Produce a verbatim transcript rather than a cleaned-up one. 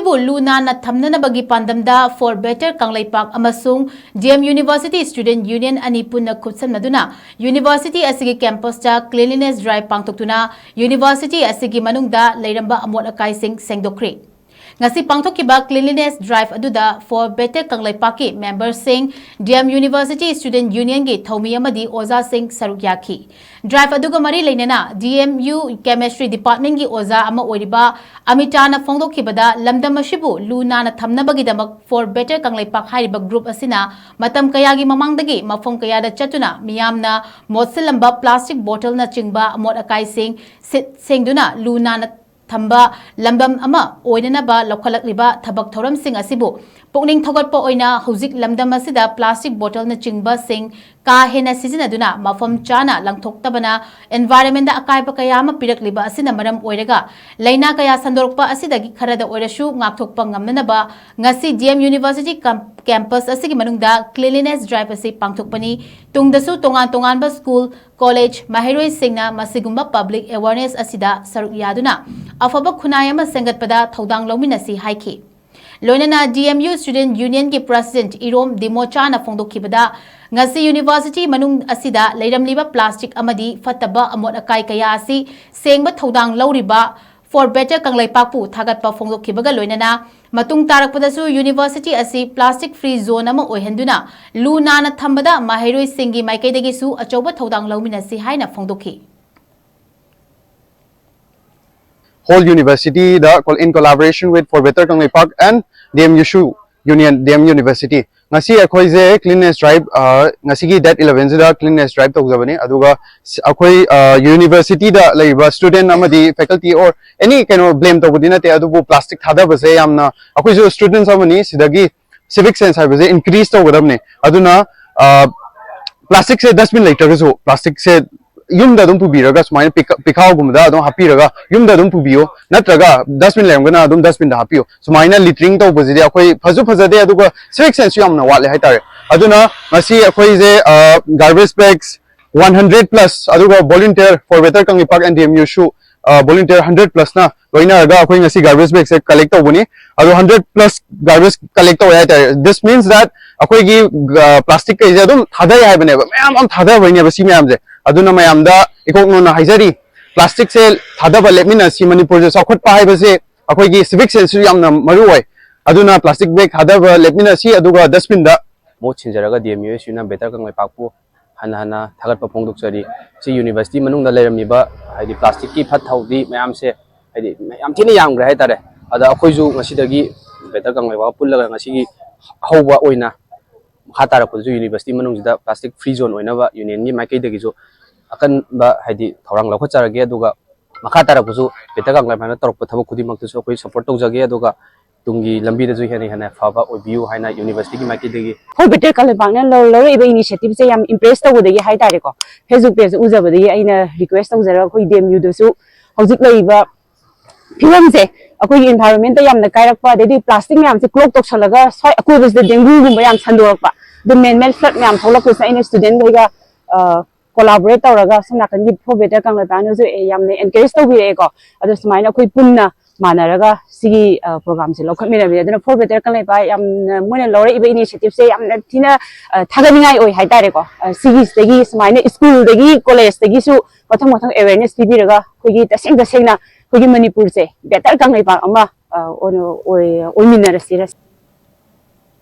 ꯕꯨ ꯂꯨ ꯅꯥꯟꯅ ꯊꯝꯅꯅꯕꯒꯤ ꯄꯥꯟꯗꯝꯗ For Better ꯀꯪꯂꯩꯄꯥꯛ ꯑꯃꯁꯨꯡ D M University Student Union ꯑꯅꯤ ꯄꯨꯟꯅ ꯈꯨꯠꯁꯝꯅꯗꯨꯅ university ꯑꯁꯤꯒꯤ campus ꯇ cleanliness drive ꯄꯥꯡꯊꯣꯛꯇꯨꯅ university ꯑꯁꯤꯒꯤ ꯃꯅꯨꯡꯗ ꯂꯩꯔꯝꯕ ꯑꯃꯣꯠ ꯑꯀꯥꯏꯁꯤꯡ ꯁꯦꯡꯗꯣꯛꯈ꯭ꯔꯤ꯫ ꯉꯁꯤ ꯄꯥꯡꯊꯣꯛꯈꯤꯕ cleanliness drive ꯑꯗꯨꯗ For Better ꯀꯪꯂꯩꯄꯥꯛꯀꯤ member ꯁꯤꯡ, D M University Student Union ꯒꯤ ꯊꯧꯃꯤ ꯑꯃꯗꯤ ꯑꯣꯖꯥꯁꯤꯡ ꯁꯔꯨꯛ ꯌꯥꯈꯤ꯫ Drive ꯑꯗꯨꯒ ꯃꯔꯤ ꯂꯩꯅꯅ D M U Chemistry Department ꯀꯤ ꯑꯣꯖꯥ ꯑꯃ ꯑꯣꯏꯔꯤꯕ ꯑꯃꯤꯇꯥꯅ ꯐꯣꯡꯗꯣꯛꯈꯤꯕꯗ, ꯂꯝꯗꯝ ꯑꯁꯤꯕꯨ ꯂꯨ ꯅꯥꯟꯅ ꯊꯝꯅꯕꯒꯤꯗꯃꯛ For Better ꯀꯪꯂꯩꯄꯥꯛ ꯍꯥꯏꯔꯤꯕ group ꯑꯁꯤꯅ ꯃꯇꯝ ꯀꯌꯥꯒꯤ ꯃꯃꯥꯡꯗꯒꯤ ꯃꯐꯝ ꯀꯌꯥꯗ ꯆꯠꯇꯨꯅ ꯃꯤꯌꯥꯝꯅ ꯃꯣꯠꯁꯤꯜꯂꯝꯕ plastic bottle ꯅꯆꯤꯡꯕ ꯑꯃꯣꯠ ꯑꯀꯥꯏꯁꯤꯡ ꯁꯤꯠ ꯁꯦꯡꯗꯨꯅ ꯂꯨ ꯅꯥꯟꯅ ꯊꯝꯕ ꯂꯝꯗꯝ ꯑꯃ ꯑꯣꯏꯅꯅꯕ ꯂꯧꯈꯠꯂꯛꯂꯤꯕ ꯊꯕꯛ ꯊꯧꯔꯝꯁꯤꯡ ꯑꯁꯤꯕꯨ ꯄꯨꯛꯅꯤꯡ ꯊꯧꯒꯠꯄ ꯑꯣꯏꯅ ꯍꯧꯖꯤꯛ ꯂꯝꯗꯝ ꯑꯁꯤꯗ plastic bottle ꯅꯆꯤꯡꯕꯁꯤꯡ ꯀꯥ ꯍꯦꯟꯅ ꯁꯤꯖꯤꯟꯅꯗꯨꯅ ꯃꯐꯝ ꯆꯥꯅ ꯂꯪꯊꯣꯛꯇꯕꯅ environment ꯗ ꯑꯀꯥꯏꯕ ꯀꯌꯥ ꯑꯃ ꯄꯤꯔꯛꯂꯤꯕ ꯑꯁꯤꯅ ꯃꯔꯝ ꯑꯣꯏꯔꯒ, ꯂꯥꯏꯅꯥ ꯀꯌꯥ ꯁꯟꯗꯣꯔꯛꯄ ꯑꯁꯤꯗꯒꯤ ꯈꯔꯗ ꯑꯣꯏꯔꯁꯨ ꯉꯥꯛꯊꯣꯛꯄ ꯉꯝꯅꯅꯕ ꯉꯁꯤ D M University cam-, campus ꯑꯁꯤꯒꯤ ꯃꯅꯨꯡꯗ cleanliness drive ꯑꯁꯤ ꯄꯥꯡꯊꯣꯛꯄꯅꯤ꯫ ꯇꯨꯡꯗꯁꯨ ꯇꯣꯉꯥꯟ ꯇꯣꯉꯥꯟꯕ school, college, ꯃꯍꯩꯔꯣꯏꯁꯤꯡꯅ ꯃꯁꯤꯒꯨꯝꯕ public awareness ꯑꯁꯤꯗ ꯁꯔꯨꯛ ꯌꯥꯗꯨꯅ ꯑꯐꯕ ꯈꯨꯟꯅꯥꯏ ꯑꯃ ꯁꯦꯝꯒꯠꯄꯗ ꯊꯧꯗꯥꯡ ꯂꯧꯃꯤꯟꯅꯁꯤ ꯍꯥꯏꯈꯤ꯫ ꯂꯣꯏꯅꯅ D M U Student Union ꯒꯤ President ꯏꯔꯣꯝ ꯗꯤꯃꯣꯆꯥꯅ ꯐꯣꯡꯗꯣꯛꯈꯤꯕꯗ, ꯉꯁꯤ university ꯃꯅꯨꯡ ꯑꯁꯤꯗ ꯂꯩꯔꯝꯂꯤꯕ plastic ꯑꯃꯗꯤ ꯐꯠꯇꯕ ꯑꯃꯣꯠ ꯑꯀꯥꯏ ꯀꯌꯥ ꯑꯁꯤ ꯁꯦꯡꯕ ꯊꯧꯗꯥꯡ ꯂꯧꯔꯤꯕ For Better ꯀꯪꯂꯩꯄꯥꯛꯄꯨ ꯊꯥꯒꯠꯄ ꯐꯣꯡꯗꯣꯛꯈꯤꯕꯒ ꯂꯣꯏꯅꯅ ꯃꯇꯨꯡ ꯇꯥꯔꯛꯄꯗꯁꯨ university ꯑꯁꯤ plastic free zone ꯑꯃ ꯑꯣꯏꯍꯟꯗꯨꯅ ꯂꯨ ꯅꯥꯟꯅ ꯊꯝꯕꯗ ꯃꯍꯩꯔꯣꯏꯁꯤꯡꯒꯤ ꯃꯥꯏꯀꯩꯗꯒꯤꯁꯨ ꯑꯆꯧꯕ ꯊꯧꯗꯥꯡ ꯂꯧꯃꯤꯟꯅꯁꯤ ꯍꯥꯏꯅ ꯐꯣꯡꯗꯣꯛꯈꯤ꯫ Whole university the col-, in collaboration with For Better Kangleipak and D M U ꯁꯨ Union, D M University, ꯉꯁꯤ ꯑꯩꯈꯣꯏꯁꯦ cleanliness drive, ꯑ, ꯉꯁꯤꯒꯤ date eleven ꯁꯤꯗ cleanliness drive ꯇꯧꯖꯕꯅꯤ꯫ ꯑꯗꯨꯒ ꯁ-, ꯑꯩꯈꯣꯏ, ꯑ, university ꯗ ꯂꯩꯔꯤꯕ student ꯑꯃꯗꯤ faculty or any ꯀꯩꯅꯣ blame ꯇꯧꯕꯗꯤ ꯅꯠꯇꯦ, ꯑꯗꯨꯕꯨ plastic ꯊꯥꯗꯕꯁꯦ ꯌꯥꯝꯅ, ꯑꯩꯈꯣꯏꯁꯨ students ꯑꯃꯅꯤ, ꯁꯤꯗꯒꯤ civic sense ꯍꯥꯏꯕꯁꯦ increase ꯇꯧꯒꯗꯕꯅꯦ꯫ ꯑꯗꯨꯅ, ꯑ, plastic ꯁꯦ dustbin ꯂꯩꯇ꯭ꯔꯒꯁꯨ plastic ꯁꯦ ꯌꯨꯝꯗ ꯑꯗꯨꯝ ꯄꯨꯕꯤꯔꯒ ꯁꯨꯃꯥꯏꯅ ꯄꯤꯈꯥꯎꯒꯨꯝꯕꯗ ꯑꯗꯨꯝ ꯍꯥꯞꯄꯤꯔꯒ ꯌꯨꯝꯗ ꯑꯗꯨꯝ ꯄꯨꯕꯤꯌꯣ, ꯅꯠꯇ꯭ꯔꯒ dustbin ꯂꯩꯔꯝꯒꯅ ꯑꯗꯨꯝ dustbin ꯗ ꯍꯥꯞꯄꯤꯌꯣ꯫ ꯁꯨꯃꯥꯏꯅ littering ꯇꯧꯕꯁꯤꯗꯤ ꯑꯩꯈꯣꯏ ꯐꯁꯨ ꯐꯖꯗꯦ, ꯑꯗꯨꯒ civic sense ꯁꯨ ꯌꯥꯝꯅ ꯋꯥꯠꯂꯦ ꯍꯥꯏꯇꯥꯔꯦ꯫ ꯑꯗꯨꯅ ꯉꯁꯤ ꯑꯩꯈꯣꯏꯁꯦ, ꯑ, garbage bags one hundred plus, ꯑꯗꯨꯒ volunteer For Better Kangleipak and D M U ꯁꯨ ꯚꯣꯂꯨꯟꯇꯤꯌꯔ ꯍꯟꯗ꯭ꯔꯦꯠ ꯄ꯭ꯂꯁꯅ ꯂꯣꯏꯅꯔꯒ ꯑꯩꯈꯣꯏ ꯉꯁꯤ ꯒꯥꯔꯕꯦꯖ ꯕꯦꯒꯁꯦ ꯀꯂꯦꯛ ꯇꯧꯕꯅꯤ꯫ ꯑꯗꯣ ꯍꯟꯗ꯭ꯔꯦꯠ ꯄ꯭ꯂꯁ ꯒꯥꯔꯕꯦꯖ ꯀꯂꯦꯛ ꯇꯧꯋꯦ ꯍꯥꯏꯇꯥꯔꯦ꯫ This means that ꯑꯩꯈꯣꯏꯒꯤ ꯄ꯭ꯂꯥꯁꯇꯤꯛ ꯀꯩꯁꯦ ꯑꯗꯨꯝ ꯊꯥꯗꯩ ꯍꯥꯏꯕꯅꯦꯕ, ꯃꯌꯥꯝ ꯑꯃ ꯊꯥꯗꯕꯩꯅꯦꯕ ꯁꯤ ꯃꯌꯥꯝꯁꯦ꯫ ꯑꯗꯨꯅ ꯃꯌꯥꯝꯗ ꯏꯀꯣꯛꯅꯣꯅ ꯍꯥꯏꯖꯔꯤ, ꯄ꯭ꯂꯥꯁꯇꯤꯛꯁꯦ ꯊꯥꯗꯕ ꯂꯦꯞꯃꯤꯟꯅꯁꯤ꯫ ꯃꯅꯤꯄꯨꯔꯁꯦ ꯆꯥꯎꯈꯠꯄ ꯍꯥꯏꯕꯁꯦ ꯑꯩꯈꯣꯏꯒꯤ ꯁꯤꯚꯤꯛ ꯁꯦꯟꯁꯁꯨ ꯌꯥꯝꯅ ꯃꯔꯨ ꯑꯣꯏ꯫ ꯑꯗꯨꯅ ꯄ꯭ꯂꯥꯁꯇꯤꯛ ꯕꯦꯒ ꯊꯥꯗꯕ ꯂꯦꯞꯃꯤꯟꯅꯁꯤ, ꯑꯗꯨꯒ ꯗꯁꯕꯤꯟꯗ ꯃꯍꯨꯠ ꯁꯤꯟꯖꯔꯒ ꯗꯤ ꯑꯦꯝ ꯌꯨ ꯑꯦꯁ ꯌꯨꯅ ꯕꯦꯇꯔ ꯀꯪꯂꯩꯄꯥꯛꯄꯨ ꯍꯟꯅ ꯍꯟꯅ ꯊꯥꯒꯠꯄ ꯐꯣꯡꯗꯣꯛꯆꯔꯤ꯫ ꯁꯤ ꯌꯨꯅꯤꯚꯔꯁꯤꯇꯤ ꯃꯅꯨꯡꯗ ꯂꯩꯔꯝꯃꯤꯕ, ꯍꯥꯏꯗꯤ, ꯄ꯭ꯂꯥꯁꯇꯤꯛꯀꯤ ꯐꯠꯇ ꯍꯥꯎꯗꯤ ꯃꯌꯥꯝꯁꯦ, ꯍꯥꯏꯗꯤ, ꯌꯥꯝ ꯊꯤꯅ ꯌꯥꯝꯈ꯭ꯔꯦ ꯍꯥꯏꯇꯥꯔꯦ꯫ ꯑꯗ ꯑꯩꯈꯣꯏꯁꯨ ꯉꯁꯤꯗꯒꯤ ꯕꯦꯇꯔ ꯀꯪꯂꯩꯄꯥꯛ ꯄꯨꯜꯂꯒ ꯉꯁꯤꯒꯤ ꯑꯍꯧꯕ ꯑꯣꯏꯅ ꯃꯈꯥ ꯇꯥꯔꯛꯄꯗꯁꯨ ꯌꯨꯅꯤꯚꯔꯁꯤꯇꯤ ꯃꯅꯨꯡꯁꯤꯗ ꯄ꯭ꯂꯥꯁꯇꯤꯛ ꯐ꯭ꯔꯤ ꯖꯣꯟ ꯑꯣꯏꯅꯕ ꯌꯨꯅꯤꯌꯟꯒꯤ ꯃꯥꯏꯀꯩꯗꯒꯤꯁꯨ ꯑꯀꯟꯕ, ꯍꯥꯏꯗꯤ, ꯊꯧꯔꯥꯡ ꯂꯧꯈꯠꯆꯔꯒꯦ꯫ ꯑꯗꯨꯒ ꯃꯈꯥ ꯇꯥꯔꯛꯄꯁꯨ ꯕꯦꯇꯔ ꯀꯪꯂꯩꯄꯥꯛꯅ ꯇꯧꯔꯛꯄ ꯊꯕꯛ ꯈꯨꯗꯤꯡꯃꯛꯇꯁꯨ ꯑꯩꯈꯣꯏ ꯁꯄꯣꯔꯠ ꯇꯧꯖꯒꯦ꯫ ꯑꯗꯨꯒ ꯇꯨꯡꯒꯤ ꯂꯝꯕꯤꯗꯁꯨ ꯍꯦꯟꯅ ꯍꯦꯟꯅ ꯐꯕ ꯑꯣꯏꯕꯤꯌꯨ ꯍꯥꯏꯅ ꯌꯨꯅꯤꯚꯔꯁꯤꯇꯤꯒꯤ ꯃꯥꯏꯀꯩꯗꯒꯤ꯫ ꯐꯣꯔ ꯕꯦꯇꯔ ꯀꯪꯂꯩꯄꯥꯛꯅ ꯂꯧ-, ꯂꯧꯔꯛꯏꯕ ꯏꯅꯤꯁꯤꯌꯦꯇꯤꯞꯁꯦ ꯌꯥꯝ ꯏꯝꯄ꯭ꯔꯦꯁ ꯇꯧꯕꯗꯒꯤ ꯍꯥꯏꯇꯥꯔꯦꯀꯣ, ꯐꯦꯁꯕꯨꯛ ꯄꯦꯖ ꯎꯖꯕꯗꯒꯤ ꯑꯩꯅ ꯔꯤꯀ꯭ꯋꯦꯁ ꯇꯧꯖꯔꯒ ꯑꯩꯈꯣꯏ ꯗꯤ ꯑꯦꯝ ꯌꯨꯗꯁꯨ ꯍꯧꯖꯤꯛ ꯂꯩꯔꯤꯕ ꯐꯤꯕꯝꯁꯦ, ꯑꯩꯈꯣꯏꯒꯤ ꯏꯟꯚꯥꯏꯔꯣꯟꯃꯦꯟꯇ ꯌꯥꯝꯅ ꯀꯥꯏꯔꯛꯄ, ꯑꯗꯩꯗꯤ ꯄ꯭ꯂꯥꯁꯇꯤꯛ ꯃꯌꯥꯝꯁꯦ ꯀ꯭ꯂꯣꯛ ꯇꯧꯁꯜꯂꯒ ꯁ꯭ꯋꯥꯏ ꯑꯀꯣꯏꯕꯁꯤꯗ ꯗꯦꯡꯒꯨꯒꯨꯝꯕ ꯌꯥꯝ ꯁꯟꯗꯣꯔꯛꯄ, ꯑꯗꯨ ꯃꯦꯟ ꯃꯦꯗ ꯐ꯭ꯂꯗ ꯃꯌꯥꯝ ꯊꯣꯛꯂꯛꯄꯁꯤꯗ ꯑꯩꯅ ꯁ꯭ꯇꯨꯗꯦꯟꯈꯩꯒ ꯀꯣꯂꯥꯕꯣꯔꯦꯠ ꯇꯧꯔꯒ ꯁꯣꯝ ꯅꯥꯀꯟꯒꯤ ꯐꯣꯔ ꯕꯦꯇꯔ ꯀꯪꯂꯩꯄꯥꯛꯅꯁꯨ, ꯑꯦ, ꯌꯥꯝꯅ ꯑꯦꯟꯀꯔꯦꯖ ꯇꯧꯕꯤꯔꯛꯑꯦꯀꯣ꯫ ꯑꯗꯣ ꯁꯨꯃꯥꯏꯅ ꯑꯩꯈꯣꯏ ꯄꯨꯟꯅ ꯃꯥꯟꯅꯔꯒ ꯁꯤꯒꯤ ꯄ꯭ꯔꯣꯒꯥꯝꯁꯦ ꯂꯧꯈꯠꯃꯤꯟꯅꯕꯅꯤ꯫ ꯑꯗꯨꯅ ꯐꯣꯔ ꯕꯦꯇꯔ ꯀꯪꯂꯩꯄꯥꯛ ꯌꯥꯝꯅ, ꯃꯣꯏꯅ ꯂꯧꯔꯛꯏꯕ ꯏꯅꯤꯁꯤꯌꯦꯇꯤꯞꯁꯦ ꯌꯥꯝꯅ ꯊꯤꯅ, ꯑ, ꯊꯥꯒꯠꯅꯤꯡꯉꯥꯏ ꯑꯣꯏ ꯍꯥꯏꯇꯥꯔꯦꯀꯣ꯫ ꯑ, ꯁꯤꯒꯤꯁꯤꯗꯒꯤ ꯁꯨꯃꯥꯏꯅ ꯁ꯭ꯀꯨꯜꯗꯒꯤ, ꯀꯣꯂꯦꯖꯇꯒꯤꯁꯨ ꯃꯊꯪ ꯃꯊꯪ ꯑꯦꯋꯦꯔꯅꯦꯁ ꯄꯤꯕꯤꯔꯒ ꯑꯩꯈꯣꯏꯒꯤ ꯇꯁꯦꯡ ꯇꯁꯦꯡꯅ ꯑꯩꯈꯣꯏꯒꯤ ꯃꯅꯤꯄꯨꯔꯁꯦ ꯕꯦꯇꯔ ꯀꯪꯂꯩꯄꯥꯛ ꯑꯃ, ꯑ, ꯑꯣꯏꯅ ꯑꯣꯏ-, ꯑꯣꯏꯃꯤꯟꯅꯔꯁꯤ꯫